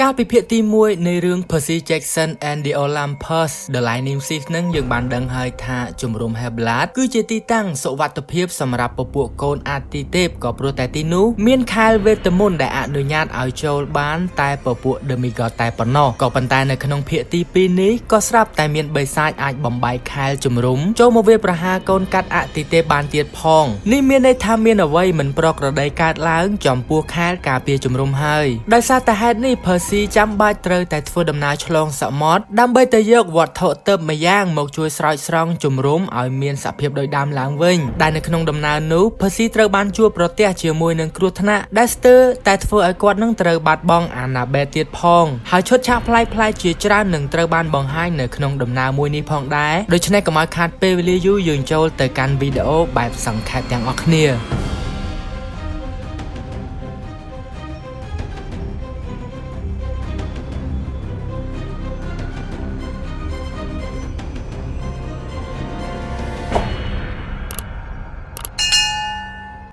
កាលពីភាគទី1នៃរឿង Percy Jackson and the Olympus The Lightning Thief នឹងយើងបានដឹងហើយថាជំរំ Hellblade គឺជាទីតាំងសុវត្ថិភាពសម្រាប់ពពួកកូនអាទិទេពក៏ព្រោះតែទីនោះមានខែលវេទមន្តដែលអនុញ្ញាតឲ្យចូលបានតែពពួក Demigod តែប៉ុណ្ណោះក៏ប៉ុន្តែនៅក្នុងភាគទី2នេះក៏ស្រាប់តែមានបិសាចអាចបំបែកខែលជំរំចូលមកវាយប្រហារកូនកាត់អតិទេពបានទៀតផងនេះមានន័យថាមានអ្វីមិនប្រក្រតីកើតឡើងចំពោះខែលការពារជំរំហើយដោយសារតែហេតុនេះ Percy ចាំបាច់ត្រូវតែធ្វើដំណើរឆ្លងសមុទ្រដើម្បីទៅយកវត្ថុទិព្វម្យ៉ាងមកជួយស្រោចស្រង់ជំរំឲ្យមានសភាពដូចដើមឡើងវិញដែលនៅក្នុងដំណើរនោះ Percy ត្រូវបានជួបប្រទះជាមួយនឹងគ្រោះថ្នាក់ដែលស្ទើរតែធ្វើឲ្យគាត់នឹងត្រូវបាត់បង់អាណាបេតទៀតផងហើយឈុតឆាកប្លែកៗជាច្រើននឹងត្រូវបានបង្ហាញនៅក្នុងដំណើរមួយនេះផងដែរដូច្នេះកុំឲ្យខាតពេលវេលាយូរយើងចូលទៅកាន់វីដេអូបែបសង្ខេបទាំងអស់គ្នា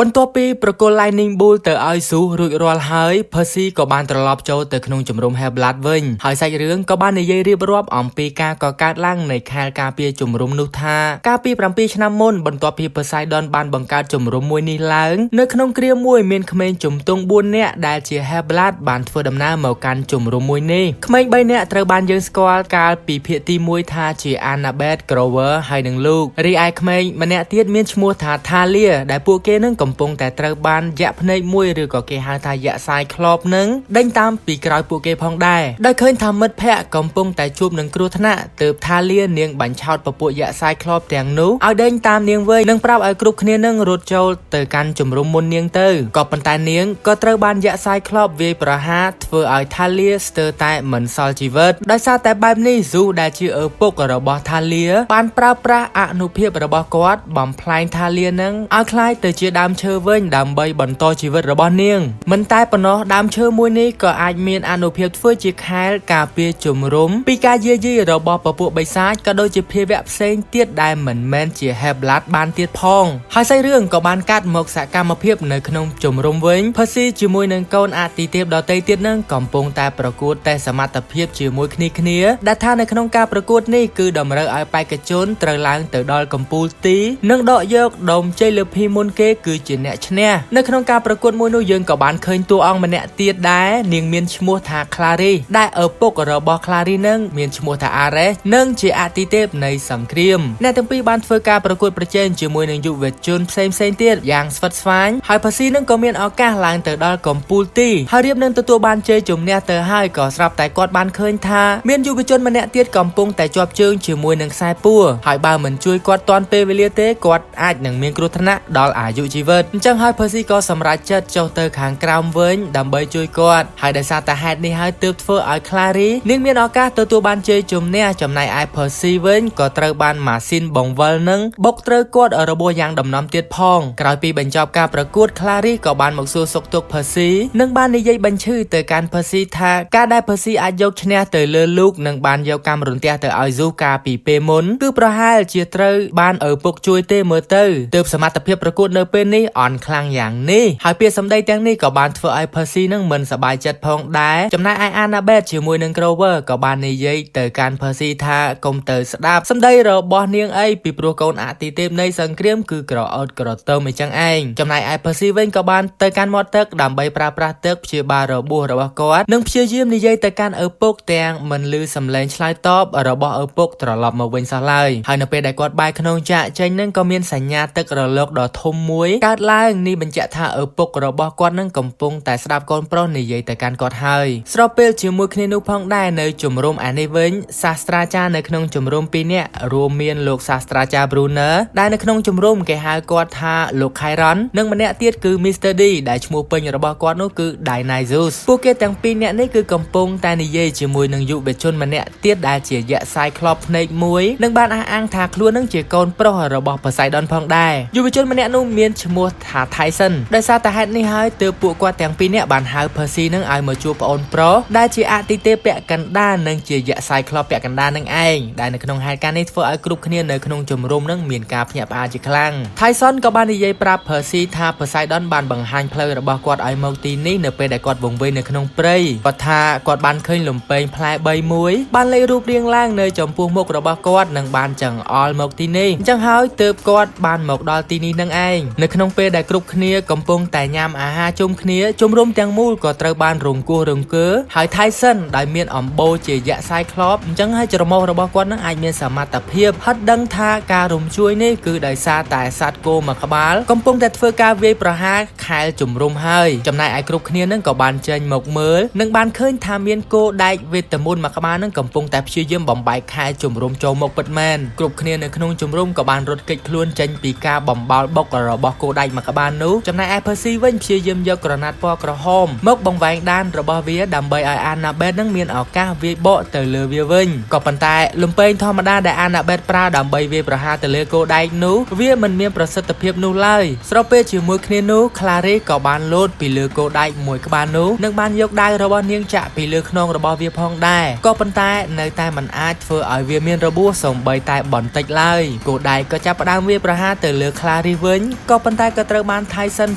បន្ទាប់ពីប្រគល់ Lightning Bolt ទៅឲ្យ Zeus រួចរាល់ហើយ Percy ក៏បានត្រឡប់ចូលទៅក្នុងជំរំ Hellblade វិញហើយសាច់រឿងក៏បាននិយាយរៀបរាប់អំពីការកកើតឡើងនៃខែលការពារជំរំនោះថាកាលពី7ឆ្នាំមុនបន្ទាប់ពី Poseidon បានបង្កើតជំរំមួយនេះឡើងនៅក្នុងគ្រាមួយមានក្មេងជំទង់4នាក់ដែលជា Hellblade បានធ្វើដំណើរមកកាន់ជំរំមួយនេះក្មេង3នាក់ត្រូវបានយើងស្គាល់កាលពីភាគទី1ថាជា Annabeth Grover ហើយនិង Luke រីឯក្មេងម្នាក់ទៀតមានឈ្មោះថា Thalia ដែលពួកគេនឹងកំពុងតែត្រូវបានយក្សភ្នែកមួយឬក៏គេហៅថាយក្សសាយក្លបនឹងដេញតាមពីក្រោយពួកគេផងដែរដោយឃើញថាមិត្តភ័ក្តិកំពុងតែជួបនឹងគ្រោះថ្នាក់ទើបថាលានាងបាញ់ឆោតពពួកយក្សសាយក្លបទាំងនោះឲ្យដេញតាមនាងវិញនិងប្រាប់ឲ្យគ្រប់គ្នានឹងរត់ចូលទៅកាន់ជំរំមុននាងទៅក៏ប៉ុន្តែនាងក៏ត្រូវបានយក្សសាយក្លបវាយប្រហារធ្វើឲ្យថាលាស្ទើរតែមិនសល់ជីវិតដោយសារតែបែបនេះស៊ូដែលជាឪពុករបស់ថាលាបានប្រើប្រាស់អនុភាពរបស់គាត់បំផ្លែងថាលានឹងឲ្យคล้ายទៅជាដើមឈើវិញដើម្បីបន្តជីវិតរបស់នាងមិនតែប៉ុណ្ណោះដើមឈើមួយនេះក៏អាចមានអនុភាពធ្វើជាខែលការពារជំរំពីការយាយីរបស់ពពួកបិសាចក៏ដូចជាភាវៈផ្សេងទៀតដែលមិនមែនជា Hellblade បានទៀតផងហើយសាច់រឿងក៏បានកាត់មកសកម្មភាពនៅក្នុងជំរំវិញ Percy ជាមួយនឹងកូនអាទិទេពដទៃទៀតនឹងកំពុងតែប្រកួតតែសមត្ថភាពជាមួយគ្នាគ្នាដែលថានៅក្នុងការប្រកួតនេះគឺតម្រូវឲ្យបេក្ខជនត្រូវឡើងទៅដល់កំពូលទីនិងដកយកដុំជ័យលាភីមុនគេគឺជាអ្នកឈ្នះនៅក្នុងការប្រកួតមួយនោះយើងក៏បានឃើញតួអង្គម្នាក់ទៀតដែរនាងមានឈ្មោះថា Clary ដែលឪពុករបស់ Clary នឹងមានឈ្មោះថា Ares និងជាអតិទេពនៃសង្គ្រាមអ្នកទាំងពីរបានធ្វើការប្រកួតប្រជែងជាមួយនឹងយុវជនផ្សេងៗទៀតយ៉ាងស្វិតស្វាញហើយ Percy នឹងក៏មានឱកាសឡើងទៅដល់កំពូលទីហើយរៀបនឹងទទួលបានជ័យជំនះទៅហើយក៏ស្រាប់តែគាត់បានឃើញថាមានយុវជនម្នាក់ទៀតកំពុងតែជាប់ជើងជាមួយនឹងខ្សែពួរហើយបើមិនជួយគាត់ទាន់ពេលវេលាទេគាត់អាចនឹងមានគ្រោះថ្នាក់ដល់អាយុជីវិតអញ្ចឹងហើយ Percy ក៏សម្រេចចិត្តចុះទៅខាងក្រោមវិញដើម្បីជួយគាត់ហើយដោយសារតែហេតុនេះហើយទើបធ្វើឲ្យ Clary នាងមានឱកាសទទួលបានជ័យជំនះចំណែកឯ Percy វិញក៏ត្រូវបានម៉ាស៊ីនបង្វិលនឹងបុកត្រូវគាត់របួសយ៉ាងដំណំទៀតផងក្រោយពីបញ្ចប់ការប្រកួត Clary ក៏បានមកសួរសុខទុក្ខ Percy និងបាននិយាយបញ្ឈឺទៅកាន់ Percy ថាការដែល Percy អាចយកឈ្នះទៅលើលោកនិងបានយកកម្មរន្ទះទៅឲ្យ Zeus កាលពីពេលមុនគឺប្រហែលជាត្រូវបានឪពុកជួយទេមើលទៅទើបសមត្ថភាពប្រកួតនៅពេលនេះអន់ខ្លាំងយ៉ាងនេះហើយពាក្យសម្ដីទាំងនេះក៏បានធ្វើឲ្យ Percy នឹងមិនសប្បាយចិត្តផងដែរចំណែកឯ Annabeth ជាមួយនឹង Grover ក៏បាននិយាយទៅកាន់ Percy ថាកុំទៅស្ដាប់សម្ដីរបស់នាងអីពីព្រោះកូនអតិទេពនៃសង្គ្រាមគឺក្រអឺតក្រទមអញ្ចឹងឯងចំណែកឯ Percy វិញក៏បានទៅកាន់មាត់ទឹកដើម្បីប្រើប្រាស់ទឹកព្យាបាលរបួសរបស់គាត់និងព្យាយាមនិយាយទៅកាន់ឪពុកទាំងមិនឮសំឡេងឆ្លើយតបរបស់ឪពុកត្រឡប់មកវិញសោះឡើយហើយនៅពេលដែលគាត់បែរក្នុងចាក់ចេញនឹងក៏មានសញ្ញាទឹករលកដ៏ធំមួយកើតឡើងនេះបញ្ជាក់ថាឪពុករបស់គាត់នឹងកំពុងតែស្ដាប់កូនប្រុសនិយាយទៅកាន់គាត់ហើយស្របពេលជាមួយគ្នានោះផងដែរនៅជំរំឯនេះវិញសាស្ត្រាចារ្យនៅក្នុងជំរំពីរនាក់រួមមានលោកសាស្ត្រាចារ្យ Bruner ដែលនៅក្នុងជំរំគេហៅគាត់ថាលោក Chiron និងម្នាក់ទៀតគឺ Mr. D ដែលឈ្មោះពេញរបស់គាត់នោះគឺ Dionysus ពួកគេទាំងពីរនាក់នេះគឺកំពុងតែនិយាយជាមួយនឹងយុវជនម្នាក់ទៀតដែលជាយក្សសាយក្លបភ្នែកមួយនិងបានអះអាងថាខ្លួននឹងជាកូនប្រុសរបស់ Poseidon ផងដែរយុវជនម្នាក់នោះមានឈ្មោះ ោះថា Tyson ដោយសារតែហេតុនេះហើយទើបពួកគាត់ទាំងពីរនាក់បានហៅ Percy នឹងឲ្យមកជួបប្អូនប្រុសដែលជាអតិទេពពាក់កណ្ដាលនិងជាយក្ស Cyclops ពាក់កណ្ដាលនឹងឯងដែលនៅក្នុងហេតុការណ៍នេះធ្វើឲ្យគ្រប់គ្នានៅក្នុងជំរំនឹងមានការភ្ញាក់ផ្អើលជាខ្លាំង។ Tyson ក៏បាននិយាយប្រាប់ Percy ថា Poseidon បានបង្ហាញផ្លូវរបស់គាត់ឲ្យមកទីនេះនៅពេលដែលគាត់វង្វេងនៅក្នុងព្រៃគាត់ថាគាត់បានឃើញលំពែងផ្លែបីមួយបានលេចរូបរាងឡើងនៅចំពោះមុខរបស់គាត់និងបានចង្អុលមកទីនេះអញ្ចឹងហើយទើបគាត់បានមកដល់ទីនេះនឹងឯងនៅក្នុងពេលដែលគ្រប់គ្នាកំពុងតែញ៉ាំអាហារជុំគ្នាជំរំទាំងមូលក៏ត្រូវបានរង្គោះរង្គើហើយ Tyson ដោយមានអំបូរជាយក្ស Cyclops អញ្ចឹងហើយច្រមុះរបស់គាត់នឹងអាចមានសមត្ថភាពហិតដឹងថាការរំជួយនេះគឺដោយសារតែសត្វគោមួយក្បាលកំពុងតែធ្វើការវាយប្រហារខែលជំរំហើយចំណែកឯគ្រប់គ្នានឹងក៏បានចេញមកមើលនិងបានឃើញថាមានគោដែកវេទមន្តមួយក្បាលនឹងកំពុងតែព្យាយាមបំបែកខែលជំរំចូលមកពិតមែនគ្រប់គ្នានៅក្នុងជំរំក៏បានរត់គេចខ្លួនចេញពីការបំបោលបុករបស់គោដែកមួយក្បាលនោះចំណែកឯ Percy វិញព្យាយាមយកក្រណាត់ពណ៌ក្រហមមកបង្វែងដានរបស់វាដើម្បីឲ្យ Annabeth នឹងមានឱកាសវាយបកទៅលើវាវិញក៏ប៉ុន្តែលំពេងធម្មតាដែល Annabeth ប្រើដើម្បីវាយប្រហារទៅលើគោដែកនោះវាមិនមានប្រសិទ្ធភាពនោះឡើយស្របពេលជាមួយគ្នានោះ Clary ក៏បានលោតពីលើគោដែកមួយក្បាលនោះនិងបានយកដាវរបស់នាងចាក់ពីលើខ្នងរបស់វាផងដែរក៏ប៉ុន្តែនៅតែមិនអាចធ្វើឲ្យវាមានរបួសសូម្បីតែបន្តិចឡើយគោដែកក៏ចាប់ផ្ដើមវាយប្រហារទៅលើ Clary វិញក៏ប៉ុន្តែក៏ត្រូវបាន Tyson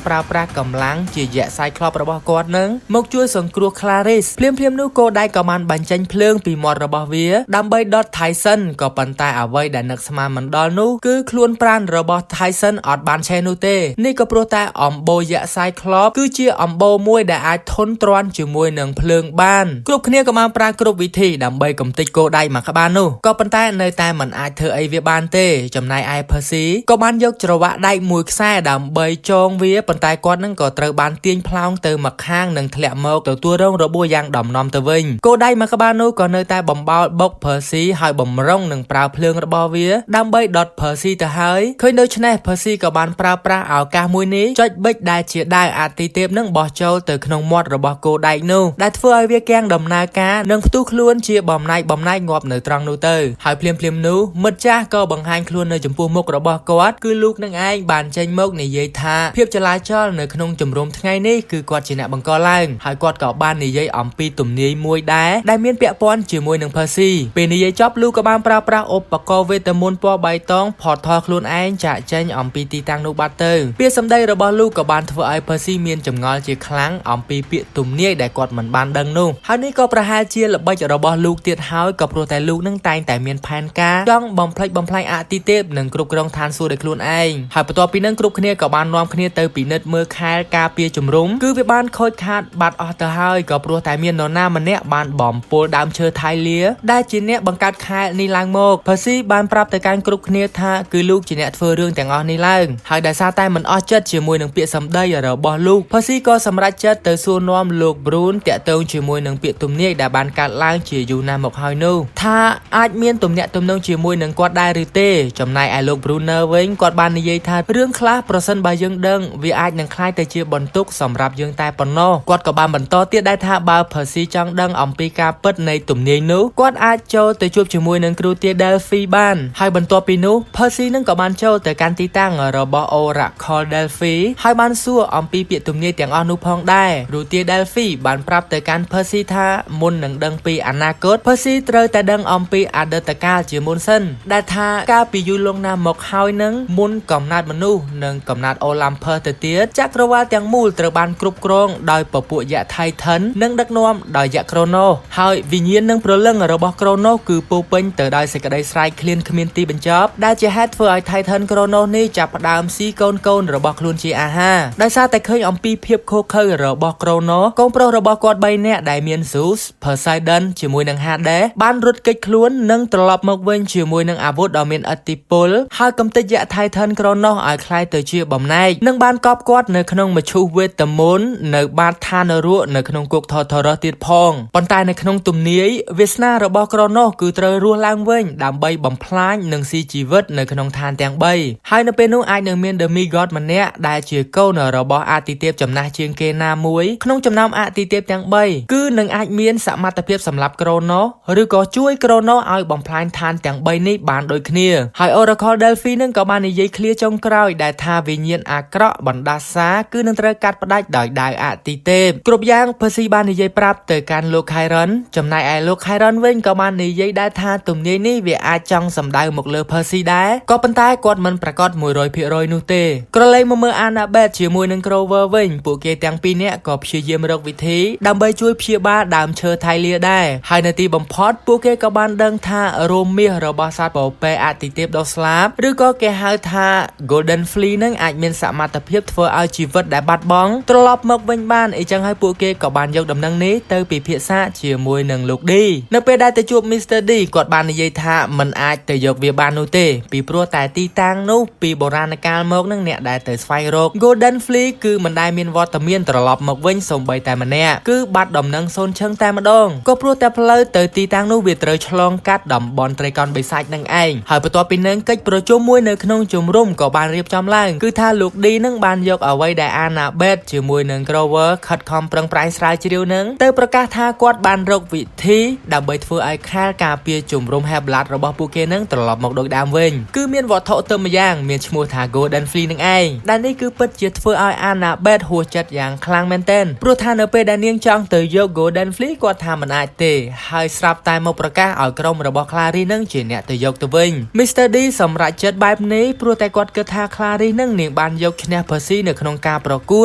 ប្រើប្រាស់កម្លាំងជាយក្ស Cyclops របស់គាត់នឹងមកជួយសង្គ្រោះ Clarice ភ្លាមៗនោះគោដែកក៏បានបញ្ចេញភ្លើងពីមាត់របស់វាដើម្បីដុត Tyson ក៏ប៉ុន្តែអ្វីដែលនឹកស្មានមិនដល់នោះគឺខ្លួនប្រាណរបស់ Tyson អត់បានឆេះនោះទេនេះក៏ព្រោះតែអំបូរយក្ស Cyclops គឺជាអំបូរមួយដែលអាចធន់ទ្រាំជាមួយនឹងភ្លើងបានគ្រប់គ្នាក៏បានប្រើគ្រប់វិធីដើម្បីកំទេចគោដែកមួយក្បាលនោះក៏ប៉ុន្តែនៅតែមិនអាចធ្វើអីវាបានទេចំណែកឯ Percy ក៏បានយកច្រវាក់ដែកមួយខ្សែដើម្បីចងវាប៉ុន្តែគាត់នឹងក៏ត្រូវបានទាញផ្លោងទៅមកខាងនិងធ្លាក់មកទទួលរងរបួសយ៉ាងដំណំទៅវិញគោដែកមួយក្បាលនោះក៏នៅតែបំបោលបុក Percy ហើយបំរុងនឹងប្រើភ្លើងរបស់វាដើម្បីដុត Percy ទៅហើយឃើញដូច្នេះ Percy ក៏បានប្រើប្រាស់ឱកាសមួយនេះចុចប៊ិចដែលជាដាវអាទិទេពនឹងបោះចូលទៅក្នុងមាត់របស់គោដែកនោះដែលធ្វើឲ្យវាគាំងដំណើរការនិងផ្ទុះខ្លួនជាបំណែកបំណែកងាប់នៅត្រង់នោះទៅហើយភ្លាមភ្លាមនោះមិត្តចាស់ក៏បង្ហាញខ្លួននៅចំពោះមុខរបស់គាត់គឺលោកនឹងឯងបានចេញមកនិយាយថាភាពចលាចលនៅក្នុងជំរំថ្ងៃនេះគឺគាត់ជាអ្នកបង្កឡើងហើយគាត់ក៏បាននិយាយអំពីទំនាយមួយដែរដែលមានពាក់ព័ន្ធជាមួយនឹង Percy ពេលនិយាយចប់លោកក៏បានប្រើប្រាស់ឧបករណ៍វេទមន្តពណ៌បៃតងផតថខ្លួនឯងចាក់ចេញអំពីទីតាំងនោះបាត់ទៅពាក្យសម្ដីរបស់លោកក៏បានធ្វើឲ្យ Percy មានចម្ងល់ជាខ្លាំងអំពីពាក្យទំនាយដែលគាត់មិនបានដឹងនោះហើយនេះក៏ប្រហែលជាល្បិចរបស់លោកទៀតហើយក៏ព្រោះតែលោកនឹងតែងតែមានផែនការចង់បំផ្លិចបំផ្លាញអតិទេពនិងគ្រប់គ្រងឋានសួគ៌ដោយខ្លួនឯងហើយបន្ទាប់ពីនឹងគ្រប់គ្នាក៏បាននាំគ្នាទៅពិនិត្យមើលខែលការពារជំរំគឺវាបានខូចខាតបាត់អស់ទៅហើយក៏ព្រោះតែមាននរណាម្នាក់បានបំពុលដើមឈើថៃលាដែលជាអ្នកបង្កើតខែលនេះឡើងមក Percy បានប្រាប់ទៅកាន់គ្រប់គ្នាថាគឺលោកជាអ្នកធ្វើរឿងទាំងអស់នេះឡើងហើយដោយសារតែមិនអស់ចិត្តជាមួយនឹងពាក្យសម្ដីរបស់លោក Percy ក៏សម្រេចចិត្តទៅសួរនាំលោក Brune តាក់ទងជាមួយនឹងពាក្យទំនាយដែលបានកើតឡើងជាយូរណាស់មកហើយនោះថាអាចមានទំនាក់ទំនងជាមួយនឹងគាត់ដែរឬទេចំណែកឯលោក Bruner វិញគាត់បាននិយាយថារឿងខ្លះប្រសិនបើយើងដឹងវាអាចនឹងក្លាយទៅជាបន្ទុកសម្រាប់យើងតែប៉ុណ្ណោះគាត់ក៏បានបន្តទៀតដែរថាបើ Percy ចង់ដឹងអំពីការពិតនៃទំនាយនោះគាត់អាចចូលទៅជួបជាមួយនឹងគ្រូទា Delphi បានហើយបន្ទាប់ពីនោះ Percy នឹងក៏បានចូលទៅកាន់ទីតាំងរបស់ Oracle Delphi ហើយបានសួរអំពីពាក្យទំនាយទាំងអស់នោះផងដែរគ្រូទា Delphi បានប្រាប់ទៅកាន់ Percy ថាមុននឹងដឹងពីអនាគត Percy ត្រូវតែដឹងអំពីអតីតកាលជាមុនសិនដែលថាកាលពីយូរលង់ណាស់មកហើយនឹងមុនកំណើតមនុស្សនិងកំណើត Olympus ទៅទៀតចក្រវាលទាំងមូលត្រូវបានគ្រប់គ្រងដោយពពួកយក្ស Titan និងដឹកនាំដោយយក្ស Kronos ហើយវិញ្ញាណនិងព្រលឹងរបស់ Kronos គឺពោពេញទៅដោយសេចក្តីស្រែកឃ្លានគ្មានទីបញ្ចប់ដែលជាហេតុធ្វើឲ្យ Titan Kronos នេះចាប់ផ្ដើមស៊ីកូនកូនរបស់ខ្លួនជាអាហារដោយសារតែឃើញអំពីភាពឃោរឃៅរបស់ Kronos កូនប្រុសរបស់គាត់3នាក់ដែលមាន Zeus, Poseidon ជាមួយនឹង Hades បានរត់គេចខ្លួននិងត្រឡប់មកវិញជាមួយនឹងអាវុធដ៏មានឥទ្ធិពលហើយកំទេចយក្ស Titan Kronos ឲ្យក្លាយទៅជាបំណែកនិងបានកប់គាត់នៅក្នុងមឈូសវេទមន្តនៅបាតឋាននរកនៅក្នុងគុកថថរសទៀតផងប៉ុន្តែនៅក្នុងទំនាយវាសនារបស់ Kronos គឺត្រូវរស់ឡើងវិញដើម្បីបំផ្លាញនិងស៊ីជីវិតនៅក្នុងឋានទាំង3ហើយនៅពេលនោះអាចនឹងមាន Demigod ម្នាក់ដែលជាកូនរបស់អាទិទេពចំណាស់ជាងគេណាមួយក្នុងចំណោមអាទិទេពទាំង3គឺនឹងអាចមានសមត្ថភាពសម្រាប់ Kronos ឬក៏ជួយ Kronos ឲ្យបំផ្លាញឋានទាំង3នេះបានដូចគ្នាហើយ Oracle Delphi នឹងក៏បាននិយាយឃ្លាចុងក្រោយដែលថាវិ ញ្ញាណអាក្រក់បណ្ដាសាគឺនឹងត្រូវកាត់ផ្ដាច់ដោយដាវអតិទេពគ្រប់យ៉ាង Percy បាននិយាយប្រាប់ទៅកាន់លោក Chiron ចំណែកឯលោក Chiron វិញក៏បាននិយាយដែរថាទំនាយនេះវាអាចចង់សម្ដៅមកលើ Percy ដែរក៏ប៉ុន្តែគាត់មិនប្រាកដ100%នោះទេក្រឡេកមកមើល Annabeth ជាមួយនឹង Grover វិញពួកគេទាំងពីរនាក់ក៏ព្យាយាមរកវិធីដើម្បីជួយព្យាបាលដើមឈើថៃលាដែរហើយនៅទីបំផុតពួកគេក៏បានដឹងថារោមមាសរបស់សត្វពពែអតិទេពដ៏ស្លាបឬក៏គេហៅថា Golden Fleece នឹងអាចមានសមត្ថភាពធ្វើឲ្យជីវិតដែលបាត់បង់ត្រឡប់មកវិញបានអីចឹងហើយពួកគេក៏បានយកដំណឹងនេះទៅពិភាក្សាជាមួយនឹងលោក D នៅពេលដែលទៅជួប Mr. D គាត់បាននិយាយថាมันអាចទៅយកវាបាននោះទេពីព្រោះតែទីតាំងនោះពីបុរាណកាលមកនឹងអ្នកដែលទៅស្វែងរក Golden Fleece គឺមិនដែលមានវត្តមានត្រឡប់មកវិញសូម្បីតែម្នាក់គឺបាត់ដំណឹងសូន្យឈឹងតែម្ដងក៏ព្រោះតែផ្លូវទៅទីតាំងនោះវាត្រូវឆ្លងកាត់តំបន់ត្រីកោណបិសាចនឹងឯងហើយបន្ទាប់ពីនឹងកិច្ចប្រជុំមួយនៅក្នុងជំរំក៏បានរៀបចំឡើងគឺថាលោក D នឹងបានយកអ្វីដែល Annabeth ជាមួយនឹង Grover ខិតខំប្រឹងប្រែងស្រាវជ្រាវនឹងទៅប្រកាសថាគាត់បានរកវិធីដើម្បីធ្វើឲ្យខែលការពារជំរំ Half-Blood របស់ពួកគេនឹងត្រឡប់មកដូចដើមវិញគឺមានវត្ថុទៅម្យ៉ាងមានឈ្មោះថា Golden Fleece នឹងឯងដែលនេះគឺពិតជាធ្វើឲ្យ Annabeth ហួសចិត្តយ៉ាងខ្លាំងមែនទែនព្រោះថានៅពេលដែលនាងចង់ទៅយក Golden Fleece គាត់ថាមិនអាចទេហើយស្រាប់តែមកប្រកាសឲ្យក្រុមរបស់ Clarice នឹងជាអ្នកទៅយកទៅវិញ Mr. D សម្រេចចិត្តបែបនេះព្រោះតែគាត់គិតថា Clarice នឹងនាងបានយកឈ្នះ Percy នៅក្នុងការប្រកួ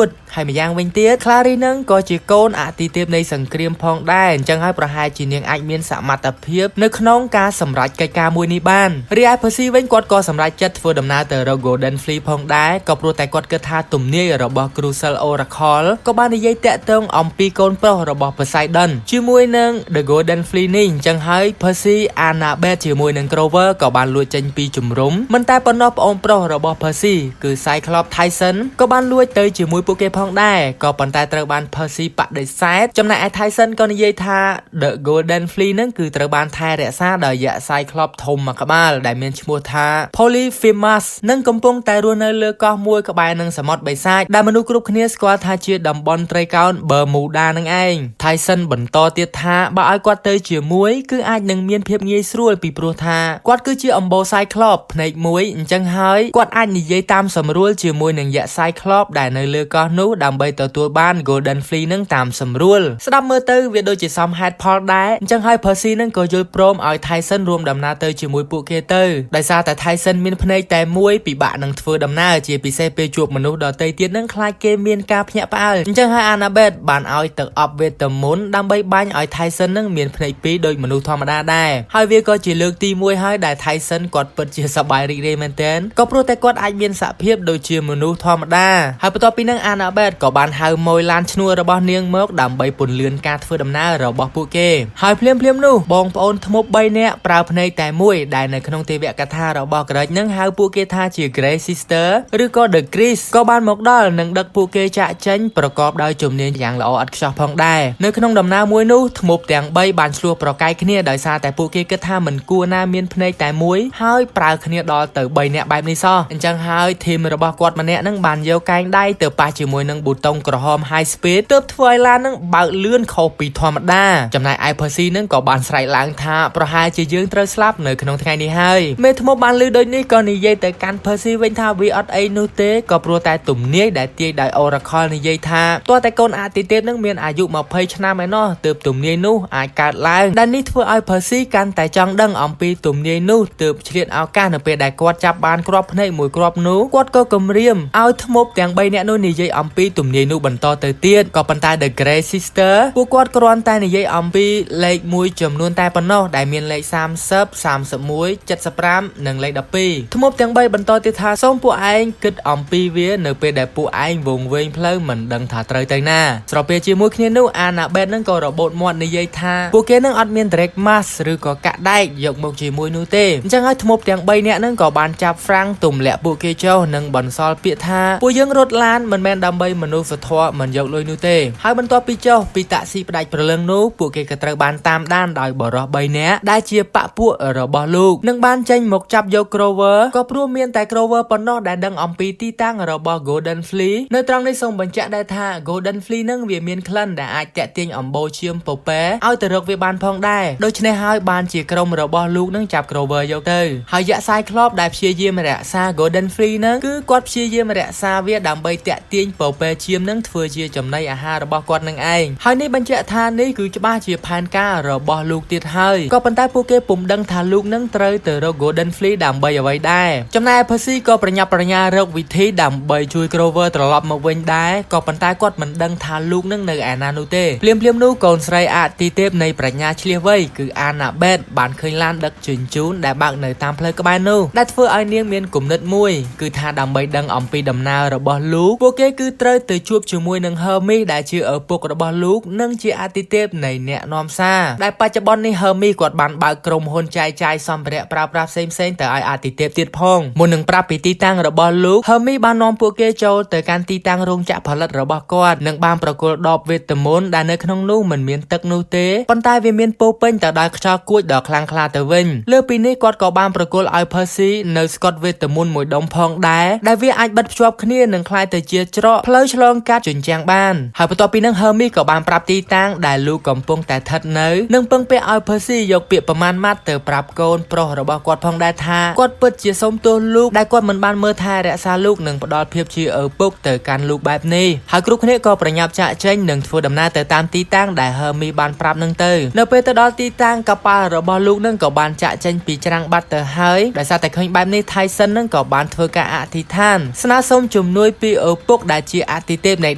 តហើយម្យ៉ាងវិញទៀត Clarice នឹងក៏ជាកូនអតិទេពនៃសង្គ្រាមផងដែរអញ្ចឹងហើយប្រហែលជានាងអាចមានសមត្ថភាពនៅក្នុងការសម្រេចកិច្ចការមួយនេះបានរីឯ Percy វិញគាត់ក៏សម្រេចចិត្តធ្វើដំណើរទៅរក Golden Fleece ផងដែរក៏ព្រោះតែគាត់គិតថាទំនាយរបស់ Crucial Oracle ក៏បាននិយាយតាក់ទងអំពីកូនប្រុសរបស់ Poseidon ជាមួយនឹង The Golden Fleece នេះអញ្ចឹងហើយ Percy Annabeth ជាមួយនឹង Grover ក៏បានលួចចេញពីជំរំមិនតែប៉ុណ្ណោះប្អូនប្រុសរបស់ Percy គឺ Cyclops Tyson ក៏បានលួចទៅជាមួយពួកគេផងដែរក៏ប៉ុន្តែត្រូវបាន Percy បដិសេធចំណែកឯ Tyson ក៏និយាយថា The Golden Fleece នឹងគឺត្រូវបានថែរក្សាដោយយក្ស Cyclops ធំមួយក្បាលដែលមានឈ្មោះថា Polyphemus និងកំពុងតែរស់នៅលើកោះមួយក្បែរនឹងសមុទ្របិសាចដែលមនុស្សគ្រប់គ្នាស្គាល់ថាជាតំបន់ត្រីកោណ Bermuda នឹងឯង Tyson បន្តទៀតថាបើឲ្យគាត់ទៅជាមួយគឺអាចនឹងមានភាពងាយស្រួលពីព្រោះថាគាត់គឺជាអំបូរ Cyclops ភ្នែកមួយអញ្ចឹងហើយគាត់អាចនិយាយតាមសម្រួលជាមួយនឹងយក្ស Cyclops ដែលនៅលើកោះនោះដើម្បីទទួលបាន Golden Fleece នឹងតាមសម្រួលស្ដាប់មើលទៅវាដូចជាសមហេតុផលដែរអញ្ចឹងហើយ Percy នឹងក៏យល់ព្រមឲ្យ Tyson រួមដំណើរទៅជាមួយពួកគេទៅដោយសារតែ Tyson មានភ្នែកតែមួយពិបាកនឹងធ្វើដំណើរជាពិសេសពេលជួបមនុស្សដទៃទៀតនឹងខ្លាចគេមានការភ្ញាក់ផ្អើលអញ្ចឹងហើយ Annabeth បានឲ្យទឹកអប់វេទមន្តដើម្បីបាញ់ឲ្យ Tyson នឹងមានភ្នែកពីរដូចមនុស្សធម្មតាដែរហើយវាក៏ជាលើកទី1ហើយដែល Tyson គាត់ពិតជាសប្បាយរីករាយមែនទែនក៏ព្រោះតែគាត់អាចមានសភាពដូចជាមនុស្សធម្មតាហើយបន្ទាប់ពីនឹង Annabeth ក៏បានហៅម៉ួយឡានឈ្នួលរបស់នាងមកដើម្បីពន្លឿនការធ្វើដំណើររបស់ពួកគេហើយភ្លាមភ្លាមនោះបងប្អូនធ្មប់3នាក់ប្រើភ្នែកតែមួយដែលនៅក្នុងទេវកថារបស់ក្រិចនឹងហៅពួកគេថាជា Grey Sister ឬក៏ The Chris ក៏បានមកដល់និងដឹកពួកគេចាក់ចេញប្រកបដោយជំនាញយ៉ាងល្អឥតខ្ចោះផងដែរនៅក្នុងដំណើរមួយនោះធ្មប់ទាំង3បានឆ្លោះប្រកែកគ្នាដោយសារតែពួកគេគិតថាមិនគួរណាមានភ្នែកតែមួយហើយប្រើគ្នាដល់ទៅ3នាក់បែបនេះសោះអញ្ចឹងហើយ team របស់គាត់ម្នាក់នឹងបានយកកែងដៃទៅប៉ះជាមួយនឹងប៊ូតុងក្រហម high speed ទើបធ្វើឲ្យឡាននឹងបើកលឿនខុសពីធម្មតាចំណែកឯ Percy នឹងក៏បានស្រែកឡើងថាប្រហែលជាយើងត្រូវស្លាប់នៅក្នុងថ្ងៃនេះហើយមេធ្មប់បានឮដូចនេះក៏និយាយទៅកាន់ Percy វិញថាវាអត់អីនោះទេក៏ព្រោះតែទំនាយដែលទាយដោយ Oracle និយាយថាទាល់តែកូនអាទិទេពនឹងមានអាយុ20ឆ្នាំឯណោះទើបទំនាយនោះអាចកើតឡើងដែលនេះធ្វើឲ្យ Percy កាន់តែចង់ដឹងអំពីទំនាយនោះទើបឆ្លៀតឱកាសនៅពេលដែលគាត់ចាប់បានគ្រាប់ភ្នែកមួយគ្រាប់នោះគាត់ក៏គំរាមឲ្យធ្មប់ទាំង3នាក់នោះនិយាយអំពីទំនាយនោះបន្តទៅទៀតក៏ប៉ុន្តែ The Grey Sister ពួកគាត់គ្រាន់តែនិយាយអំពីលេខមួយចំនួនតែប៉ុណ្ណោះដែលមានលេខ30 31 75និងលេខ12ធ្មប់ទាំង3បន្តទៀតថាសូមពួកឯងគិតអំពីវានៅពេលដែលពួកឯងវងវែងផ្លូវមិនដឹងថាត្រូវទៅណាស្របពេលជាមួយគ្នានោះអាណាបេតនឹងក៏របូតមាត់និយាយថាពួកគេនឹងអត់មាន drachmas ឬក៏កាក់ដែកយកមកជាមួយនោះទេអញ្ចឹងហើយធ្មប់ទាំង3នាក់នឹងក៏បានចាប់ហ្វ្រាំងទម្លាក់ពួកគេចុះនិងបន្សល់ពាក្យថាពួកយើងរត់ឡានមិនមែនដើម្បីមនុស្សធម៌មិនយកលុយនោះទេហើយបន្ទាប់ពីចុះពីតាក់ស៊ីផ្ដាច់ព្រលឹងនោះពួកគេក៏ត្រូវបានតាមដានដោយបរិះ3នាក់ដែលជាបពពួករបស់លោកនឹងបានចេញមកចាប់យក Grover ក៏ព្រោះមានតែ Grover ប៉ុណ្ណោះដែលដឹងអំពីទីតាំងរបស់ Golden Fleece នៅត្រង់នេះសូមបញ្ជាក់ដែរថា Golden Fleece នឹងវាមានក្លិនដែលអាចតាក់ទាញអំបូរឈាមពពែឲ្យទៅរកវាបានផងដែរដូច្នេះហើយបានជាក្រុមរបស់លោកនឹងចាប់ Grover យកទៅហើយយក្ស Cyclops ដែលព្យាយាមរក្សា Golden Fleece នឹងគឺ គឺគាត់ព្យាយាមរក្សាវាដើម្បីតាក់ទាញពពែឈាមនឹងធ្វើជាចំណីអាហាររបស់គាត់នឹងឯងហើយនេះបញ្ជាក់ថានេះគឺច្បាស់ជាផែនការរបស់លោកទៀតហើយក៏ប៉ុន្តែពួកគេពុំដឹងថាលោកនឹងត្រូវទៅរក Golden Fleece ដើម្បីអ្វីដែរចំណែក Percy ក៏ប្រញាប់ប្រញាល់រកវិធីដើម្បីជួយ Grover ត្រឡប់មកវិញដែរក៏ប៉ុន្តែគាត់មិនដឹងថាលោកនឹងនៅឯណានោះទេភ្លាមៗនោះកូនស្រីអតិទេពនៃប្រាជ្ញាឈ្លាសវៃគឺ Annabeth បានឃើញឡានដឹកជញ្ជូនដែលបើកនៅតាមផ្លូវក្បែរនោះដែលធ្វើឲ្យនាងមានគំនិតមួយគឺថាដើម្បីដឹងអំពីដំណើររបស់លោកពួកគេគឺត្រូវទៅជួបជាមួយនឹង Hermes ដែលជាឪពុករបស់លោកនិងជាអតិទេពនៃអ្នកនាំសារដែលបច្ចុប្បន្ននេះ Hermes គាត់បានបើកក្រុមហ៊ុនចែកចាយសម្ភារៈប្រើប្រាស់ផ្សេងៗទៅឲ្យអតិទេពទៀតផងមុននឹងប្រាប់ពីទីតាំងរបស់លោក Hermes បាននាំពួកគេចូលទៅកាន់ទីតាំងរោងចក្រផលិតរបស់គាត់និងបានប្រគល់ដបវេទមន្តដែលនៅក្នុងនោះមិនមានទឹកនោះទេប៉ុន្តែវាមានពោពេញទៅដោយខ្យល់គួចដ៏ខ្លាំងក្លាទៅវិញលើពីនេះគាត់ក៏បានប្រគល់ឲ្យ Percy នៅស្កុតវេទមន្តមួយដុំផងដែរដែលវាអាចបិទភ្ជាប់គ្នានិងក្លាយទៅជាច្រកផ្លូវឆ្លងកាត់ជញ្ជាំងបានហើយបន្ទាប់ពីនឹង Hermes ក៏បានប្រាប់ទីតាំងដែលលោកកំពុងតែស្ថិតនៅនិងពឹងពាក់ឲ្យ Percy យកពាក្យប្រមាណម៉ាត់ទៅប្រាប់កូនប្រុសរបស់គាត់ផងដែរថាគាត់ពិតជាសូមទោសលោកដែលគាត់មិនបានមើលថែរក្សាលោកនិងផ្ដល់ភាពជាឪពុកទៅកាន់លោកបែបនេះហើយគ្រប់គ្នាក៏ប្រញាប់ចាក់ចេញនិងធ្វើដំណើរទៅតាមទីតាំងដែល Hermes បានប្រាប់នឹងទៅនៅពេលទៅដល់ទីតាំងកប៉ាល់របស់លោកនឹងក៏បានចាក់ចេញពីច្រាំងបាត់ទៅហើយដោយសារតែឃើញបែបនេះ Tyson នឹងក៏បានធ្វើការអធិដ្ឋានស្នើសុំជំនួយពីឪពុកដែលជាអតិទេពនៃ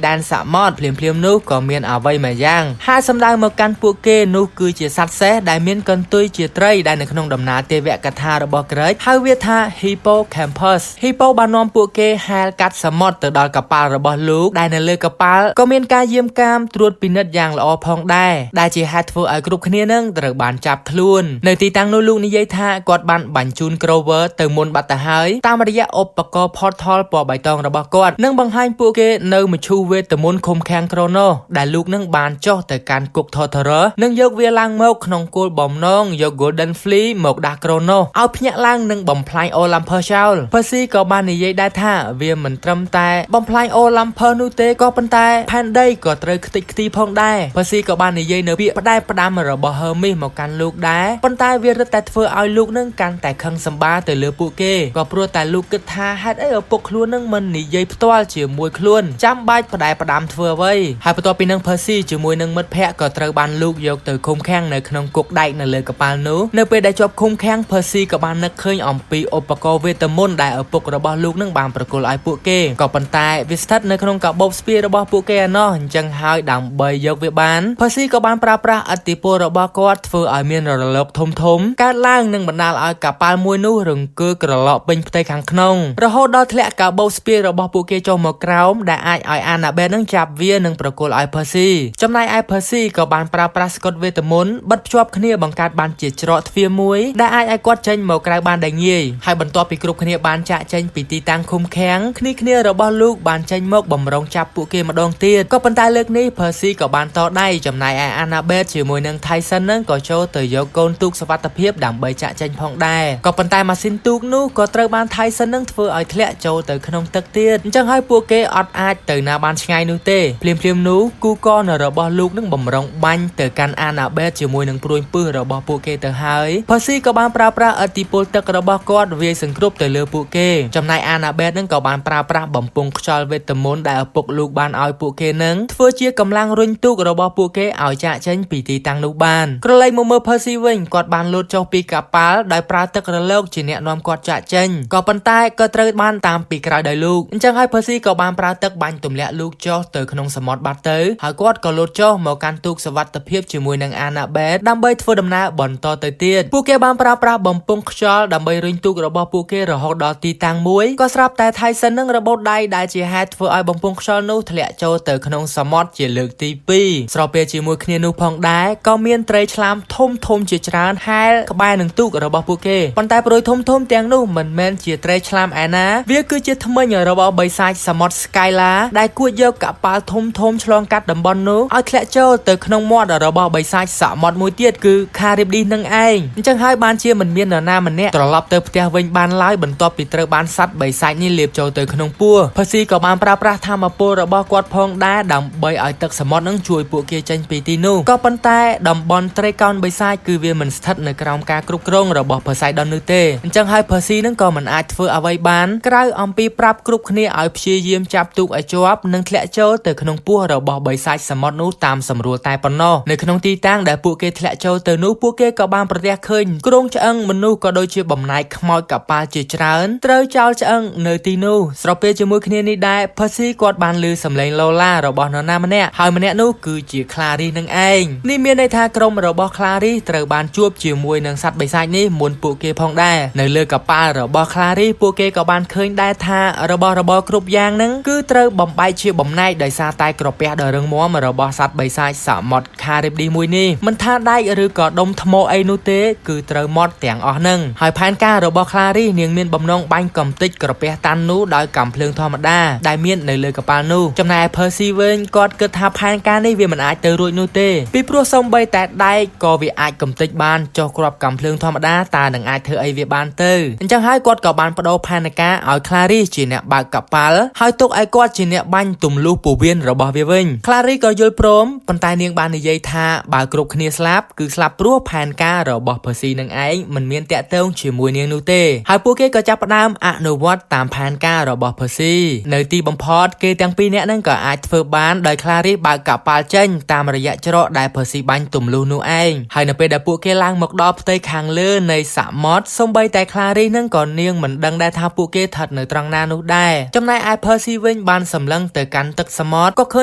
ដែនសមុទ្រភ្លាមៗនោះក៏មានអ្វីមួយយ៉ាងហើយសម្ដៅមកកាន់ពួកគេនោះគឺជាសត្វសេះដែលមានកន្ទុយជាត្រីដែលនៅក្នុងដំណើរទេវកថារបស់ក្រិចហៅវាថា Hippocampus Hippo បាននាំពួកគេហែលកាត់សមុទ្រទៅដល់កប៉ាល់របស់លោកដែលនៅលើកប៉ាល់ក៏មានការយាមកាមត្រួតពិនិត្យយ៉ាងល្អផងដែរដែលជាហេតុធ្វើឲ្យគ្រប់គ្នានឹងត្រូវបានចាប់ខ្លួននៅទីតាំងនោះលោកនិយាយថាគាត់បានបញ្ជូន Grover ទៅមុនបាត់ទៅហើយតាមរយៈឧបករណ៍ portal ពណ៌បៃតងរបស់គាត់និងបង្ហាញពួកគេនៅមឈូសវេទមន្តឃុំឃាំង Kronos ដែលលោកនឹងបានចុះទៅកាន់គុក Tartarus និងយកវាឡើងមកក្នុងគោលបំណងយក Golden Fleece មកដាស់ Kronos ឲ្យភ្ញាក់ឡើងនិងបំផ្លាញ Olympus ចោល Percy ក៏បាននិយាយដែរថាវាមិនត្រឹមតែបំផ្លាញ Olympus នោះទេក៏ប៉ុន្តែផែនដីក៏ត្រូវខ្ទេចខ្ទីផងដែរ Percy ក៏បាននិយាយនៅពាក្យផ្ដែផ្ដាំរបស់ Hermes មកកាន់លោកដែរប៉ុន្តែវារឹតតែធ្វើឲ្យលោកនឹងកាន់តែខឹងសម្បាទៅលើពួកគេក៏ព្រោះតែលោកគិតថាហេតុអីឪពុកខ្លួននឹងមិននិយាយផ្ទាល់ជាមួយខ្លួនចាំបាច់ផ្ដែផ្ដាំធ្វើអ្វីហើយបន្ទាប់ពីនឹង Percy ជាមួយនឹងមិត្តភ័ក្តិក៏ត្រូវបានលោកយកទៅឃុំឃាំងនៅក្នុងគុកដែកនៅលើកប៉ាល់នោះនៅពេលដែលជាប់ឃុំឃាំង Percy ក៏បាននឹកឃើញអំពីឧបករណ៍វេទមន្តដែលឪពុករបស់លោកនឹងបានប្រគល់ឲ្យពួកគេក៏ប៉ុន្តែវាស្ថិតនៅក្នុងកាបូបស្ពាយរបស់ពួកគេឯណោះអញ្ចឹងហើយដើម្បីយកវាបាន Percy ក៏បានប្រើប្រាស់ឥទ្ធិពលរបស់គាត់ធ្វើឲ្យមានរលកធំធំកើតឡើងនិងបណ្ដាលឲ្យកប៉ាល់មួយនោះរង្គើក្រឡកពេញផ្ទៃខាងក្នុងរហូតដល់ធ្លាក់កាបូបស្ពាយរបស់ពួកគេចុះមកក្រោមដែលអាចឲ្យ Annabeth នឹងចាប់វានិងប្រគល់ឲ្យ Percy ចំណែកឯ Percy ក៏បានប្រើប្រាស់ស្កុតវេទមន្តបិទភ្ជាប់គ្នាបង្កើតបានជាច្រកទ្វារមួយដែលអាចឲ្យគាត់ចេញមកក្រៅបានដោយងាយហើយបន្ទាប់ពីគ្រប់គ្នាបានចាក់ចេញពីទីតាំងឃុំឃាំងគ្នាគ្នារបស់លោកបានចេញមកបំរុងចាប់ពួកគេម្ដងទៀតក៏ប៉ុន្តែលើកនេះ Percy ក៏បានតដៃចំណែកឯ Annabeth ជាមួយនឹង Tyson នឹងក៏ចូលទៅយកកូនទូកសុវត្ថិភាពដើម្បីចាក់ចេញផងដែរក៏ប៉ុន្តែម៉ាស៊ីនទូកនោះក៏ត្រូវបាន Tyson នឹងធ្វើឲ្យធ្លាក់ចូលទៅក្នុងទឹកទៀតអញ្ចឹងហើយពួកគេអត់អាចទៅណាបានឆ្ងាយនោះទេភ្លាមៗនោះគូកនរបស់លោកនឹងបំរុងបាញ់ទៅកាន់ Annabeth ជាមួយនឹងព្រួយពឹសរបស់ពួកគេទៅហើយ Percy ក៏បានប្រើប្រាស់ឥទ្ធិពលទឹករបស់គាត់វាយសង្គ្រប់ទៅលើពួកគេចំណែក Annabeth នឹងក៏បានប្រើប្រាស់បំពង់ខ្យល់វេទមន្តដែលឪពុកលោកបានឲ្យពួកគេនឹងធ្វើជាកម្លាំងរុញទូករបស់ពួកគេឲ្យចាក់ចេញពីទីតាំងនោះបានក្រឡេកមកមើល Percy វិញគាត់បានលោតចុះពីកប៉ាល់ដោយប្រើទឹករលកជាអ្នកនាំគាត់ចាក់ចេញក៏ប៉ុន្តែក៏ត្រូវបានតាមពីក្រោយដោយលោកអញ្ចឹងហើយ Percy ក៏បានប្រើទឹកបាញ់ទម្លាក់លោកចុះទៅក្នុងសមុទ្របាត់ទៅហើយគាត់ក៏លោតចុះមកកាន់ទូកសុវត្ថិភាពជាមួយនឹង Annabeth ដើម្បីធ្វើដំណើរបន្តទៅទៀតពួកគេបានប្រើប្រាស់បំពង់ខ្យល់ដើម្បីរុញទូករបស់ពួកគេរហូតដល់ទីតាំងមួយក៏ស្រាប់តែ Tyson នឹងរបូតដៃដែលជាហេតុធ្វើឲ្យបំពង់ខ្យល់នោះធ្លាក់ចូលទៅក្នុងសមុទ្រជាលើកទី2ស្របពេលជាមួយគ្នានោះផងដែរក៏មានត្រីឆ្លាមធំធំជាច្រើនហែលក្បែរនឹងទូករបស់ពួកគេប៉ុន្តែព្រួយធំធំទាំងនោះមិនមែនជាត្រីឆ្លាមឯណាវាគឺជាធ្មេញរបស់បិសាចសមុទ្រ Skyla ដែលគួចយកកប៉ាល់ធំធំឆ្លងកាត់តំបន់នោះឲ្យធ្លាក់ចូលទៅក្នុងមាត់របស់បិសាចសមុទ្រមួយទៀតគឺ Charybdis នឹងឯងអញ្ចឹងហើយបានជាមិនមាននរណាម្នាក់ត្រឡប់ទៅផ្ទះវិញបានឡើយបន្ទាប់ពីត្រូវបានសត្វបិសាចនេះលេបចូលទៅក្នុងពោះ Percy ក៏បានប្រើប្រាស់ថាមពលរបស់គាត់ផងដែរដើម្បីឲ្យទឹកសមុទ្រនឹងជួយពួកគេចេញពីទីនោះក៏ប៉ុន្តែតំបន់ត្រីកោណបិសាចគឺវាមិនស្ថិតនៅក្រោមការគ្រប់គ្រងរបស់ Poseidon នោះទេអញ្ចឹងហើយ Percy នឹងក៏មិនអាចធ្វើអ្វីបាន ក្រៅអំពីប្រាប់គ្រប់គ្នាឲ្យព្យាយាមចាប់ទូកឲ្យជាប់និងធ្លាក់ចូលទៅក្នុងពោះរបស់បិសាចសមុទ្រនោះតាមសម្រួលតែប៉ុណ្ណោះនៅក្នុងទីតាំងដែលពួកគេធ្លាក់ចូលទៅនោះពួកគេក៏បានប្រទះឃើញគ្រោងឆ្អឹងមនុស្សក៏ដូចជាបំណែកខ្មោចកប៉ាល់ជាច្រើនត្រូវចោលឆ្អឹងនៅទីនោះស្របពេលជាមួយគ្នានេះដែរ Percy គាត់បានឮសំឡេងឡូឡារបស់នរណាម្នាក់ហើយម្នាក់នោះគឺជា Clarice នឹងឯងនេះមានន័យថាក្រុមរបស់ Clarice ត្រូវបានជួបជាមួយនឹងសត្វបិសាចនេះមុនពួកគេផងដែរនៅលើកប៉ាល់របស់ Clarice ពួកគេក៏បានឃើញដែរថារបស់របរគ្រប់យ៉ាងហ្នឹងគឺត្រូវបំបែកជាបំណែកដោយសារតែក្រពះដ៏រឹងមាំរបស់សត្វបិសាចសមុទ្រ Charybdis មួយនេះមិនថាដែកឬក៏ដុំថ្មអីនោះទេគឺត្រូវម៉ត់ទាំងអស់ហ្នឹងហើយផែនការរបស់ Clarice នាងមានបំណងបាញ់កំទេចក្រពះតាន់នោះដោយកាំភ្លើងធម្មតាដែលមាននៅលើកប៉ាល់នោះចំណែកឯ Percy វិញគាត់គិតថាផែនការនេះវាមិនអាចទៅរួចនោះទេពីព្រោះសូម្បីតែដែកក៏វាអាចកំទេចបានចុះគ្រាប់កាំភ្លើងធម្មតាតើនឹងអាចធ្វើអីវាបានទៅអញ្ចឹងហើយគាត់ក៏បានបដូរផែនការឲ្យ Clarice ជាអ្នកបើកកប៉ាល់ហើយទុកឲ្យគាត់ជាអ្នកបាញ់ទម្លុះពោះវៀនរបស់វាវិញ Clarice ក៏យល់ព្រមប៉ុន្តែនាងបាននិយាយថាបើគ្រប់គ្នាស្លាប់គឺស្លាប់ព្រោះផែនការរបស់ Percy នឹងឯងមិនមានតាក់ទងជាមួយនាងនោះទេហើយពួកគេក៏ចាប់ផ្ដើមអនុវត្តតាមផែនការរបស់ Percy នៅទីបំផុតគេទាំងពីរនាក់នឹងក៏អាចធ្វើបានដោយ Clarice បើកកប៉ាល់ចេញតាមរយៈច្រកដែល Percy បាញ់ទម្លុះនោះឯងហើយនៅពេលដែលពួកគេឡើងមកដល់ផ្ទៃខាងលើនៃសមុទ្រសូម្បីតែ Clarice នឹងក៏នាងមិនដឹងដែរថាពួកគេស្ថិតនៅត្រង់ណានោះដែរចំណែកឯ Percy វិញបានសម្លឹងទៅកាន់ទឹកសមុទ្រក៏ឃើ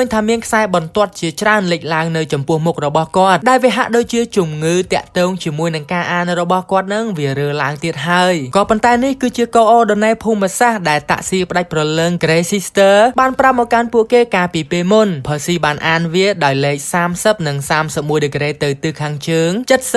ញថាមានខ្សែបន្ទាត់ជាច្រើនលេចឡើងនៅចំពោះមុខរបស់គាត់ដែលវាហាក់ដូចជាជំងឺតាក់ទងជាមួយនឹងការអានរបស់គាត់នឹងវារើឡើងទៀតហើយក៏ប៉ុន្តែនេះគឺជាកូអូដនេភូមិសាស្ត្រដែលតាក់ស៊ីផ្ដាច់ប្រលឹង Grey Sister បានប្រាប់មកកាន់ពួកគេកាលពីពេលមុន Percy បានអានវាដោយលេខ30និង31ដឺក្រេទៅទិសខាងជើង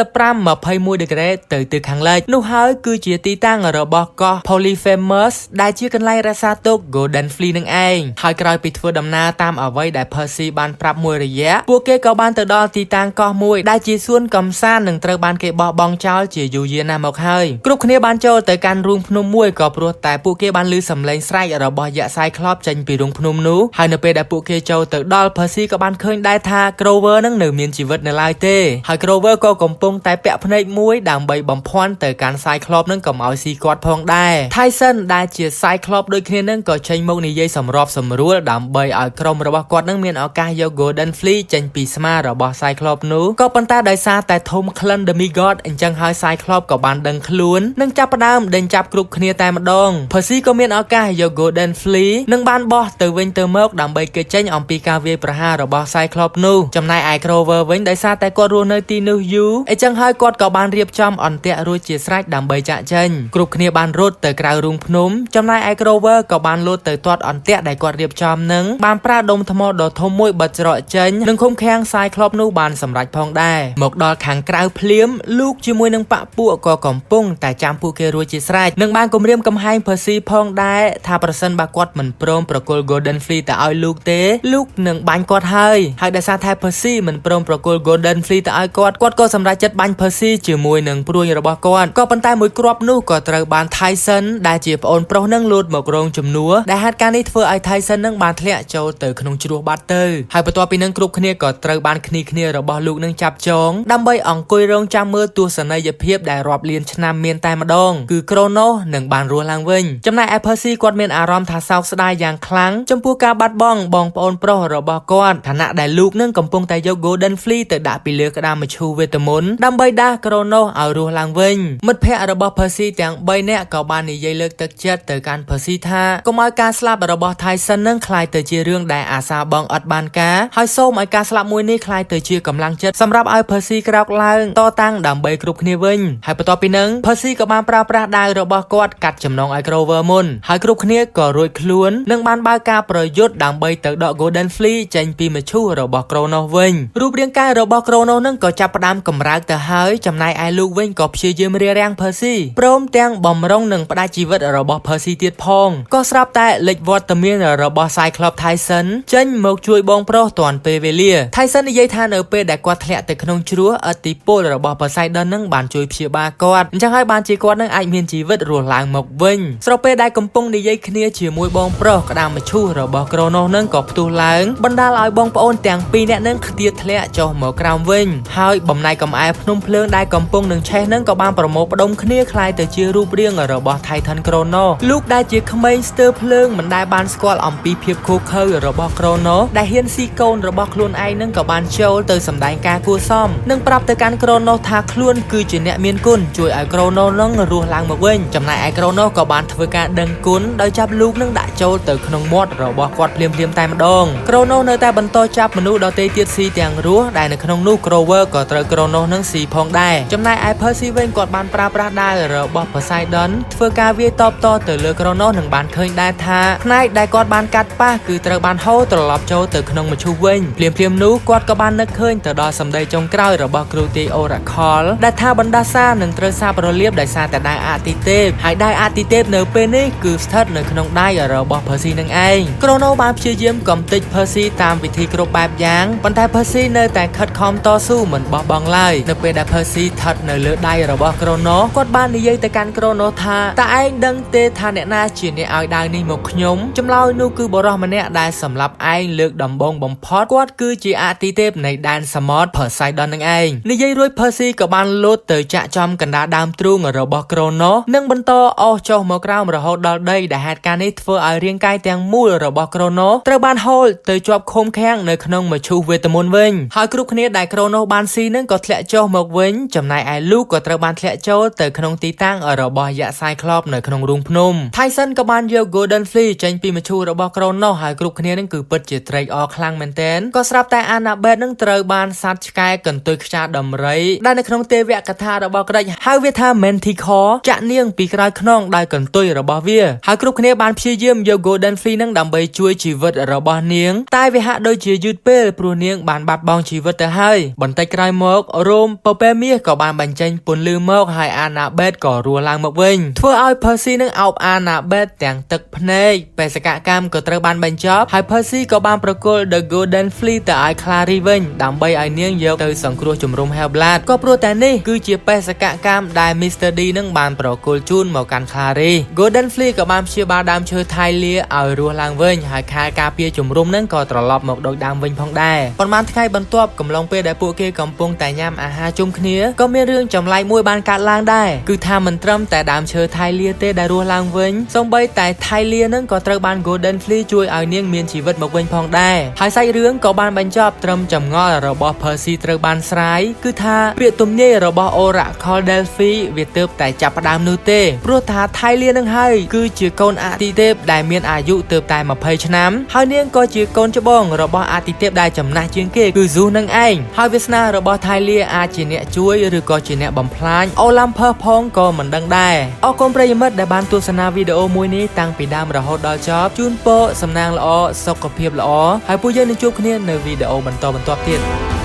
75 21ដឺក្រេទៅទិសខាងលិចនោះហើយគឺជាទីតាំងរបស់កោះ Polyphemus ដែលជាកន្លែងរក្សាទុក Golden Fleece នឹងឯងហើយក្រោយពីធ្វើដំណើរតាមអ្វីដែល Percy បានប្រាប់មួយរយៈពួកគេក៏បានទៅដល់ទីតាំងកោះមួយដែលជាសួនកំសាន្តនឹងត្រូវបានគេបោះបង់ចោលជាយូរយារណាស់មកហើយគ្រប់គ្នាបានចូលទៅកាន់រូងភ្នំមួយក៏ព្រោះតែពួកគេបានឮសំឡេងស្រែករបស់យក្ស Cyclops ចេញពីរូងភ្នំនោះហើយនៅពេលដែលពួកគេចូលទៅដល់ Percy ក៏បានឃើញដែរថា Grover នឹងនៅមានជីវិតនៅឡើយទេហើយ Grover ក៏កំពុងតែពាក់ភ្នែកមួយដើម្បីបំភាន់ទៅកាន់ Cyclops នឹងកុំឲ្យស៊ីគាត់ផងដែរ Tyson ដែលជា Cyclops ដូចគ្នានឹងក៏ចេញមកនិយាយសម្របសម្រួលដើម្បីឲ្យក្រុមរបស់គាត់នឹងមានឱកាសយក Golden Fleece ចេញពីស្មារបស់ Cyclops នោះក៏ប៉ុន្តែដោយសារតែធំក្លិន Demigod អញ្ចឹងហើយ Cyclops ក៏បានដឹងខ្លួននិងចាប់ផ្ដើមដេញចាប់គ្រប់គ្នាតែម្ដង Percy ក៏មានឱកាសយក Golden Fleece និងបានបោះទៅវិញទៅមកដើម្បីគេចចេញអំពីការវាយប្រហាររបស់ Cyclops នោះចំណែកឯ Grover វិញដោយសារតែគាត់រស់នៅទីនោះយូរអញ្ចឹងហើយគាត់ក៏បានរៀបចំអន្ទាក់រួចជាស្រេចដើម្បីចាក់ចេញគ្រប់គ្នាបានរត់ទៅក្រៅរូងភ្នំចំណែកឯ Grover ក៏បានលោតទៅទាត់អន្ទាក់ដែលគាត់រៀបចំនឹងបានប្រើដុំថ្មដ៏ធំមួយបិទច្រកចេញនិងឃុំឃាំង Cyclops នោះបានសម្រេចផងដែរមកដល់ខាងក្រៅភ្លាមលោកជាមួយនឹងបាក់ពួកក៏កំពុងតែចាំពួកគេរួចជាស្រេចនិងបានគម្រាមកំហែង Percy ផងដែរថាប្រសិនបើគាត់មិនព្រមប្រគល់ Golden Fleece ទៅឲ្យលោកទេលោកនឹងបាញ់គាត់ហើយហើយដោយសារតែ Percy មិនព្រមប្រគល់ Golden Fleece ទៅឲ្យគាត់គាត់ក៏សម្រេចចិត្តបាញ់ Percy ជាមួយនឹងព្រួញរបស់គាត់ក៏ប៉ុន្តែមួយគ្រាប់នោះក៏ត្រូវបាន Tyson ដែលជាប្អូនប្រុសនឹងលោតមករងជំនួសដែលហេតុការណ៍នេះធ្វើឲ្យ Tyson នឹងបានធ្លាក់ចូលទៅក្នុងជ្រោះបាត់ទៅហើយបន្ទាប់ពីនឹងគ្រប់គ្នាក៏ត្រូវបានគ្នាគ្នារបស់លោកនឹងចាប់ចងដើម្បីអង្គុយរងចាំមើលទស្សនីយភាពដែលរាប់លានឆ្នាំមានតែម្ដងគឺ Kronos នឹងបានរស់ឡើងវិញចំណែកឯ Percy គាត់មានអារម្មណ៍ថាសោកស្ដាយយ៉ាងខ្លាំងចំពោះការបាត់បង់បងប្អូនប្រុសរបស់គាត់ខណៈដែលលោកនឹងកំពុងតែយក Golden Fleece ទៅដាក់ពីលើក្តារមឈូសវេទមន្តដើម្បីដាស់ Kronos ឲ្យរស់ឡើងវិញមិត្តភ័ក្តិរបស់ Percy ទាំង3នាក់ក៏បាននិយាយលើកទឹកចិត្តទៅកាន់ Percy ថាកុំឲ្យការស្លាប់របស់ Tyson នឹងក្លាយទៅជារឿងដែលអាសាបងអត់បានការហើយសូមឲ្យការស្លាប់មួយនេះក្លាយទៅជាកម្លាំងចិត្តសម្រាប់ឲ្យ Percy ក្រោកឡើងតតាំងដើម្បីគ្រប់គ្នាវិញហើយបន្ទាប់ពីនឹង Percy ក៏បានប្រើប្រាស់ដាវរបស់គាត់កាត់ចំណងឲ្យ Grover មុនហើយគ្រប់គ្នាក៏រួចខ្លួននិងបានបើកការប្រយុទ្ធដើម្បីទៅដក Golden Fleece ចេញពីមឈូសរបស់ Kronos វិញរូបរាងកាយរបស់ Kronos នឹងក៏ចាប់ផ្ដើមកម្រើកទៅហើយចំណែកឯលោកវិញក៏ព្យាយាមរារាំង Percy ព្រមទាំងបំរុងនឹងផ្ដាច់ជីវិតរបស់ Percy ទៀតផងក៏ស្រាប់តែលេចវត្តមានរបស់ Cyclops Tyson ចេញមកជួយបងប្រុសទាន់ពេលវេលា Tyson និយាយថានៅពេលដែលគាត់ធ្លាក់ទៅក្នុងជ្រោះឥទ្ធិពលរបស់ Poseidon នឹងបានជួយព្យាបាលគាត់អញ្ចឹងហើយបានជាគាត់នឹងអាចមានជីវិតរស់ឡើងមកវិញស្របពេលដែលកំពុងនិយាយគ្នាជាមួយបងប្រុសក្តាមមឈូសរបស់ Kronos នឹងក៏ផ្ទុះឡើងបណ្ដាលឲ្យបងប្អូនទាំងពីរនាក់នឹងខ្ទាតធ្លាក់ចុះមកក្រោមវិញហើយបំណែកកំអែភ្នំភ្លើងដែលកំពុងនឹងឆេះនឹងក៏បានប្រមូលផ្ដុំគ្នាក្លាយទៅជារូបរាងរបស់ Titan Kronos។ លោកដែលជាក្មេងស្ទើរភ្លើងមិនដែលបានស្គាល់អំពីភាពឃោរឃៅរបស់ Kronos ដែលហ៊ានស៊ីកូនរបស់ខ្លួនឯងនឹងក៏បានចូលទៅសម្ដែងការគួសមនិងប្រាប់ទៅកាន់ Kronos ថាខ្លួនគឺជាអ្នកមានគុណជួយឲ្យ Kronos នឹងរស់ឡើងមកវិញចំណែកឯ Kronos ក៏បានធ្វើការដឹងគុណដោយចាប់លោកនឹងដាក់ចូលទៅក្នុងមាត់របស់គាត់ភ្លាមៗតែម្ដង Kronos នៅតែបន្តចាប់មនុស្សដទៃទៀតស៊ីទាំងរស់ដែលនៅក្នុងនោះ Grover ក៏ត្រូវ Kronos នឹងស៊ីផងដែរចំណែកឯ Percy វិញគាត់បានប្រើប្រាស់ដាវរបស់ Poseidon ធ្វើការវាយតបតទៅលើ Kronos និងបានឃើញដែរថាផ្នែកដែលគាត់បានកាត់ប៉ះគឺត្រូវបានហូរត្រឡប់ចូលទៅក្នុងមឈូសវិញភ្លាមៗនោះគាត់ក៏បាននឹកឃើញទៅដល់សម្ដីចុងក្រោយរបស់គ្រូទាយ Oracle ដែលថាបណ្ដាសានឹងត្រូវសាបរលាបដោយសារតែដាវអតិទេពហើយដាវអតិទេពនៅពេលនេះគឺស្ថិតនៅក្នុងដៃរបស់ Percy នឹងឯង Kronos បានព្យាយាមកំទេច Percy តាមវិធីគ្រប់បែបយ៉ាងប៉ុន្តែ Percy នៅតែខិតខំតស៊ូមិនបោះបង់ឡើយនៅពេលដែល Percy ស្ថិតនៅលើដៃរបស់ Kronos គាត់បាននិយាយទៅកាន់ Kronos ថាតើឯងដឹងទេថាអ្នកណាជាអ្នកឲ្យដាវនេះមកខ្ញុំចម្លើយនោះគឺបុរសម្នាក់ដែលសម្លាប់ឯងលើកដំបូងបំផុតគាត់គឺជាអតិទេពនៃដែនសមុទ្រ Poseidon នឹងឯងនិយាយរួច Percy ក៏បានលោតទៅចាក់ចំកណ្ដាលដើមទ្រូងរបស់ Kronos និងបន្តអស់ចុះមកក្រោមរហូតដល់ដីដែលហេតុការណ៍នេះធ្វើឲ្យរាងកាយទាំងមូលរបស់ Kronos ត្រូវបានហូលទៅជាប់ឃុំឃាំងនៅក្នុងមឈូសវេទមន្តវិញហើយគ្រប់គ្នាដែល Kronos បានស៊ីនឹងក៏ធ្លាក់ចុះមកវិញចំណែកឯ Luke ក៏ត្រូវបានធ្លាក់ចូលទៅក្នុងទីតាំងរបស់យក្ស Cyclops នៅក្នុងរូងភ្នំ Tyson ក៏បានយក Golden Fleece ចេញពីមឈូសរបស់ Kronos ហើយគ្រប់គ្នានឹងគឺពិតជាត្រេកអរខ្លាំងមែនទែនក៏ស្រាប់តែ Annabeth នឹងត្រូវបានសត្វឆ្កែកន្ទុយខ្ចាដំរីដែលនៅក្នុងទេវកថារបស់ក្រិចហៅវាថា Manticore ចាក់នាងពីក្រោយខ្នងដោយកន្ទុយរបស់វាហើយគ្រប់គ្នាបានព្យាយាមយក Golden Fleece នឹងដើម្បីជួយជីវិតរបស់នាងតែវាហាក់ដូចជាយឺតពេលព្រោះនាងបានបាត់បង់ជីវិតទៅហើយបន្តិចក្រោយមករោមពពែមាសក៏បានបញ្ចេញពន្លឺមកហើយ Annabeth ក៏រស់ឡើងមកវិញធ្វើឲ្យ Percy នឹងអោប Annabeth ទាំងទឹកភ្នែកបេសកកម្មក៏ត្រូវបានបញ្ចប់ហើយ Percy ក៏បានប្រគល់ The Golden Fleece ទៅឲ្យ Clary វិញដើម្បីឲ្យនាងយកទៅសង្គ្រោះជំរំ Hellblood ក៏ព្រោះតែនេះគឺជាបេសកកម្មដែល Mr. D នឹងបានប្រគល់ជូនមកកាន់ Clary Golden Fleece ក៏បានព្យាបាលដើមឈើ Thalia ឲ្យរស់ឡើងវិញហើយខែលការពារជំរំនឹងក៏ត្រឡប់មកដូចដើមវិញផងដែរប៉ុន្មានថ្ងៃបន្ទាប់កំឡុងពេលដែលពួកគេកំពុងតែញ៉ាំអាហារជុំគ្នាក៏មានរឿងចម្លែកមួយបានកើតឡើងដែរគឺថាមិនត្រឹមតែដើមឈើ Thalia ទេដែលរស់ឡើងវិញសូម្បីតែ Thalia នឹងក៏ត្រូវបាន Golden Fleece ជួយឲ្យនាងមានជីវិតមកវិញផងដែរហើយសាច់រឿងក៏បានបញ្ចប់ត្រឹមចម្ងល់របស់ Percy ត្រូវបានស្រាយគឺថាពាក្យទំនាយរបស់ Oracle Delphi វាទើបតែចាប់ផ្ដើមនោះទេព្រោះថា Thalia នឹងហើយគឺជាកូនអតិទេពដែលមានអាយុទើបតែ20ឆ្នាំហើយនាងក៏ជាកូនច្បងរបស់អតិទេពដែលចំណាស់ជាងគេគឺ Zeus នឹងឯងហើយវាសនារបស់ Thalia អាចជាអ្នកជួយឬក៏ជាអ្នកបំផ្លាញ Olympus ផងក៏មិនដឹងដែរអរគុណប្រិយមិត្តដែលបានទស្សនាវីដេអូមួយនេះតាំងពីដើមរហូតដល់ចប់ជូនពរសំណាងល្អសុខភាពល្អហើយពួកយើងនឹងជួបគ្នានៅវីដេអូបន្តបន្ទាប់ទៀត។